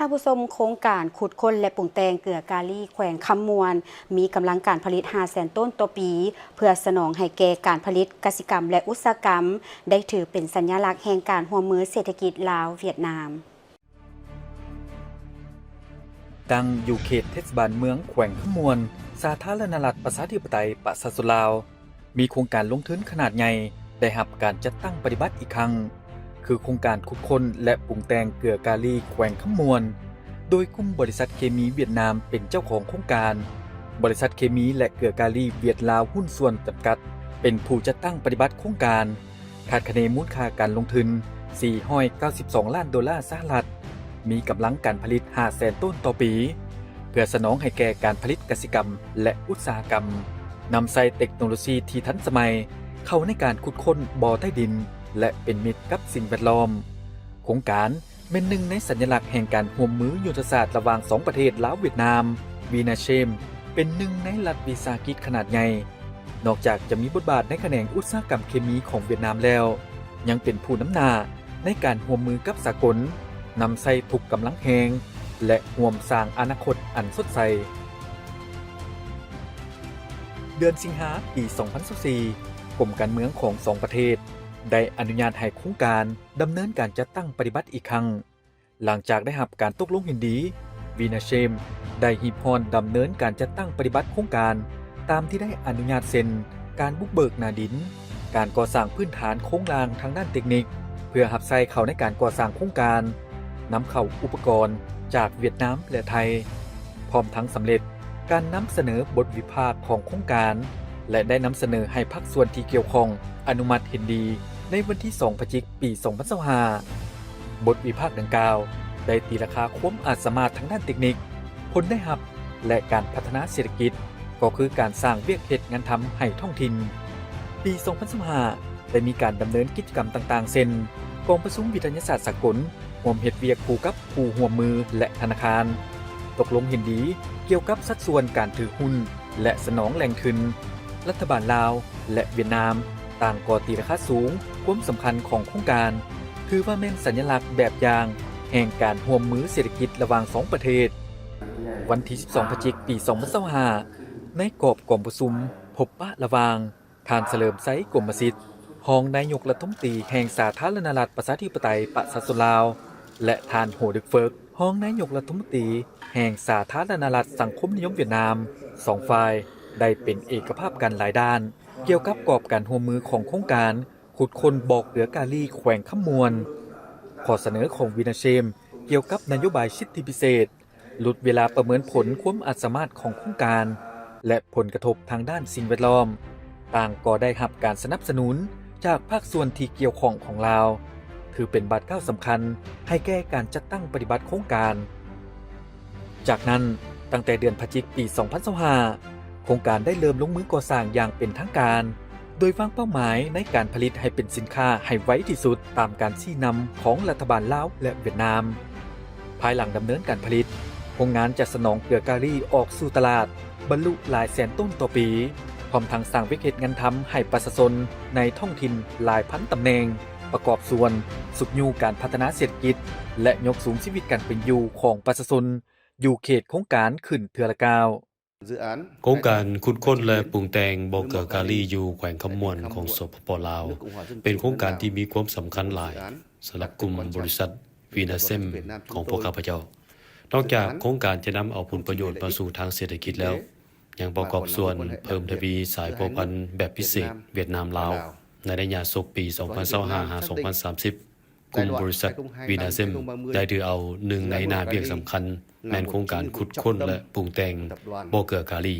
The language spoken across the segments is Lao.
ທ່ານຜູ້ຊົມ, ໂຄງການຂຸດຄົ້ນ ແລະ ປຸງແຕ່ງເກືອກາລີແຂວງຄຳມ່ວນ ມີກຳລັງການຜະລິດຫ້າແສນໂຕນຕໍ່ປີ ເພື່ອສະໜອງໃຫ້ແກ່ການຜະລິດກະສິກຳ ແລະ ອຸດສາຫະກຳ ໄດ້ຖືເປັນສັນຍະລັກແຫ່ງການຮ່ວມມືເສດຖະກິດລາວ-ຫວຽດນາມ. ຕັ້ງຢູ່ເຂດເທດສະບານເມືອງແຂວງຄຳມ່ວນ, ສາທາລະນະລັດ ປະຊາທິປະໄຕ ປະຊາຊົນລາວ ມີໂຄງການລົງທຶນຂະໜາດໃຫຍ່ໄດ້ຮັບການຈັດຕັ້ງປະຕິບັດອີກຄັ້ງ ຄືໂຄງການຂຸດຄົ້ນ ແລະ ປຸງແຕ່ງເກືອກາລີແຂວງຄຳມ່ວນ, ໂດຍກຸ່ມບໍລິສັດເຄມີຫວຽດນາມເປັນເຈົ້າຂອງໂຄງການ, ບໍລິສັດເຄມີ ແລະ ເກືອກາລີຫວຽດລາວຫຸ້ນສ່ວນຈຳກັດ ເປັນຜູ້ຈັດຕັ້ງປະຕິບັດໂຄງການ. ຄາດຄະເນມູນຄ່າການລົງທຶນສີ່ຮ້ອຍເກົ້າສິບສອງລ້ານໂດລາສະຫະລັດ, ມີກຳລັງການຜະລິດຫ້າແສນໂຕນຕໍ່ປີ ເພື່ອສະໜອງໃຫ້ແກ່ການຜະລິດກະສິກຳ ແລະ ອຸດສາຫະກຳ, ນຳໃຊ້ເຕັກໂນໂລຊີທີ່ທັນສະໄໝເຂົ້າໃນການຂຸດຄົ້ນບໍ່ໃຕ້ດິນ ແລະ ເປັນມິດກັບສິ່ງແວດລ້ອມ. ໂຄງການ ແມ່ນໜຶ່ງໃນສັນຍະລັກແຫ່ງການຮ່ວມມືຍຸດທະສາດລະຫວ່າງສອງປະເທດລາວ-ຫວຽດນາມ, ວີນາເຊມ ເປັນໜຶ່ງໃນລັດວິສາຫະກິດຂະໜາດໃຫຍ່. ນອກຈາກຈະມີບົດບາດໃນຂະແໜງອຸດສາຫະກຳເຄມີຂອງຫວຽດນາມແລ້ວ, ຍັງເປັນຜູ້ນຳໜ້າໃນການຮ່ວມມືກັບສາກົນ, ນຳໃຊ້ທຸກກຳລັງແຮງ ແລະ ຮ່ວມສ້າງອະນາຄົດອັນສົດໃສ. ເດືອນສິງຫາ ປີສອງພັນຊາວສີ່ ກົມການເມືອງຂອງສອງປະເທດ ໄດ້ອະນຸຍາດໃຫ້ໂຄງການດຳເນີນການຈັດຕັ້ງປະຕິບັດອີກຄັ້ງ. ຫຼັງຈາກໄດ້ຮັບການຕົກລົງເຫັນດີ, ວີນາເຊມ ໄດ້ຮີບຮ້ອນດຳເນີນການຈັດຕັ້ງປະຕິບັດໂຄງການຕາມທີ່ໄດ້ອະນຸຍາດ ເຊັ່ນ ການບຸກເບີກໜ້າດິນ, ການກໍ່ສ້າງພື້ນຖານໂຄງລ່າງທາງດ້ານເຕັກນິກ ເພື່ອຮັບໃຊ້ເຂົ້າໃນການກໍ່ສ້າງໂຄງການ, ນຳເຂົ້າອຸປະກອນຈາກຫວຽດນາມ ແລະ ໄທ, ພ້ອມທັງສຳເລັດການນຳສະເໜີບົດວິພາກຂອງໂຄງການ ແລະ ໄດ້ນຳສະເໜີໃຫ້ພາກສ່ວນທີ່ກ່ຽວຂ້ອງອະນຸມັດເຫັນດີໃນວັນທີສອງ ພະຈິກ ປີສອງພັນຊາວຫ້າ. ບົດວິພາກດັ່ງກ່າວໄດ້ຕີລາຄາຄວາມອາດສາມາດທາງດ້ານເຕັກນິກ, ຜົນໄດ້ຮັບ ແລະ ການພັດທະນາເສດຖະກິດ, ກໍຄືການສ້າງວຽກເຮັດງານທຳໃຫ້ທ້ອງຖິ່ນ. ປີສອງພັນຊາວຫ້າ ໄດ້ມີການດຳເນີນກິດຈະກຳຕ່າງໆ ເຊັ່ນ ກອງປະຊຸມວິທະຍາສາດສາກົນ, ຮ່ວມເຮັດວຽກຄູ່ກັບຜູ້ຮ່ວມມື ແລະ ທະນາຄານ, ຕົກລົງເຫັນດີກ່ຽວກັບສັດສ່ວນການຖືຫຸ້ນ ແລະ ສະໜອງແຫຼ່ງທຶນ. ລັດຖະບານລາວ ແລະ ຫວຽດນາມ ຕ່າງກໍຕີລາຄາສູງຄວາມສຳຄັນຂອງໂຄງການ, ຖືວ່າແມ່ນສັນຍະລັກແບບຢ່າງແຫ່ງການຮ່ວມມືເສດຖະກິດລະຫວ່າງສອງປະເທດ. ວັນທີສິບສອງ ພະຈິກ ປີສອງພັນຊາວຫ້າ ໃນກອບກອງປະຊຸມພົບປະລະຫວ່າງ ທ່ານ ສະເຫຼີມໄຊ ກົມມະສິດ ຮອງນາຍົກລັດຖະມົນຕີແຫ່ງສາທາລະນະລັດ ປະຊາທິປະໄຕ ປະຊາຊົນລາວ ແລະ ທ່ານ ໂຮ ດຶກເຟີກ ຮອງນາຍົກລັດຖະມົນຕີແຫ່ງສາທາລະນະລັດສັງຄົມນິຍົມຫວຽດນາມ, ສອງຝ່າຍໄດ້ເປັນເອກະພາບກັນຫຼາຍດ້ານ ກ່ຽວກັບກອບການຮ່ວມມືຂອງໂຄງການຂຸດຄົ້ນບໍ່ເກືອກາລີແຂວງຄຳມ່ວນ, ຂໍ້ສະເໜີຂອງວີນາເຊມກ່ຽວກັບນະໂຍບາຍສິດທິພິເສດ, ຫຼຸດເວລາປະເມີນຜົນຄວາມອາດສາມາດຂອງໂຄງການ ແລະ ຜົນກະທົບທາງດ້ານສິ່ງແວດລ້ອມ, ຕ່າງກໍໄດ້ຮັບການສະໜັບສະໜູນຈາກພາກສ່ວນທີ່ກ່ຽວຂ້ອງຂອງລາວ, ຖືເປັນບາດກ້າວສຳຄັນໃຫ້ແກ່ການຈັດຕັ້ງປະຕິບັດໂຄງການ. ຈາກນັ້ນ, ຕັ້ງແຕ່ເດືອນພະຈິກ ປີສອງພັນຊາວຫ້າ ໂຄງການໄດ້ເລີ່ມລົງມືກໍ່ສ້າງຢ່າງເປັນທາງການ, ໂດຍວາງເປົ້າໝາຍໃນການຜະລິດໃຫ້ເປັນສິນຄ້າໃຫ້ໄວທີ່ສຸດຕາມການຊີ້ນຳຂອງລັດຖະບານລາວ ແລະ ຫວຽດນາມ. ພາຍຫຼັງດຳເນີນການຜະລິດ, ໂຮງງານຈະສະໜອງເກືອກາລີອອກສູ່ຕະຫຼາດບັນລຸຫຼາຍແສນໂຕນຕໍ່ປີ, ພ້ອມທັງສ້າງວຽກເຮັດງານທຳໃຫ້ປະຊາຊົນໃນທ້ອງຖິ່ນຫຼາຍພັນຕຳແໜ່ງ, ປະກອບສ່ວນຊຸກຍູ້ການພັດທະນາເສດຖະກິດ ແລະ ຍົກສູງຊີວິດການເປັນຢູ່ຂອງປະຊາຊົນຢູ່ເຂດໂຄງການຂຶ້ນເທື່ອລະກ້າວ. ໂຄງການຂຸດຄົ້ນ ແລະ ປຸງແຕ່ງບໍ່ເກືອກາລີຢູ່ແຂວງຄຳມ່ວນຂອງ ສປປ ລາວ ເປັນໂຄງການທີ່ມີຄວາມສຳຄັນຫຼາຍສຳລັບກຸ່ມບໍລິສັດວີນາເຊມຂອງພວກຂ້າພະເຈົ້າ. ນອກຈາກໂຄງການຈະນຳເອົາຜົນປະໂຫຍດມາສູ່ທາງເສດຖະກິດແລ້ວ, ຍັງປະກອບສ່ວນເພີ່ມທະວີສາຍພົວພັນແບບພິເສດຫວຽດນາມ-ລາວ ໃນໄລຍະສົກປີສອງພັນຊາວຫ້າ ຫາ ສອງພັນສາມສິບ. ກຸ່ມບໍລິສັດວີນາເຊມໄດ້ຖືເອົາໜຶ່ງໃນໜ້າວຽກສຳຄັນ ແມ່ນໂຄງການຂຸດຄົ້ນ ແລະ ປຸງແຕ່ງບໍ່ເກືອກາລີ.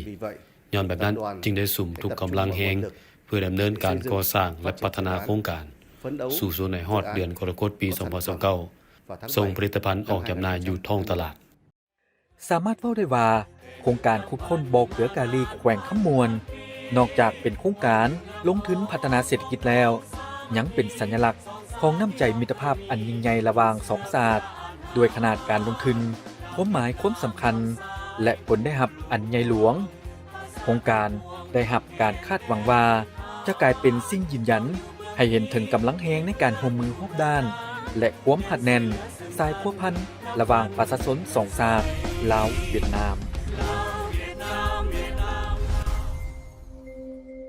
ຍ້ອນແບບນັ້ນ, ຈຶ່ງໄດ້ສຸມທຸກກຳລັງແຮງເພື່ອດຳເນີນການກໍ່ສ້າງ ແລະ ພັດທະນາໂຄງການ, ສູ້ຊົນໃຫ້ຮອດເດືອນກໍລະກົດ ປີສອງພັນຊາວເກົ້າ ສົ່ງຜະລິດຕະພັນອອກຈຳໜ່າຍຢູ່ທ້ອງຕະຫຼາດ. ສາມາດເວົ້າໄດ້ວ່າ ໂຄງການຂຸດຄົ້ນບໍ່ເກືອກາລີແຂວງຄຳມ່ວນ ນອກຈາກເປັນໂຄງການລົງທຶນພັດທະນາເສດຖະກິດແລ້ວ, ຍັງເປັນສັນຍະລັກຂອງນ້ຳໃຈມິດຕະພາບອັນຍິ່ງໃຫຍ່ລະຫວ່າງສອງຊາດ, ດ້ວຍຂະໜາດການລົງທຶນ, ຄວາມໝາຍຄວາມສຳຄັນ ແລະ ຜົນໄດ້ຮັບອັນໃຫຍ່ຫຼວງ. ໂຄງການໄດ້ຮັບການຄາດຫວັງວ່າ ຈະກາຍເປັນສິ່ງຢືນຢັນໃຫ້ເຫັນເຖິງກຳລັງແຮງໃນການຮ່ວມມືຮອບດ້ານ ແລະ ຄວາມຮັດແໜ້ນສາຍພົວພັນ ລະຫວ່າງປະຊາຊົນສອງຊາດ ລາວ-ຫວຽດນາມ.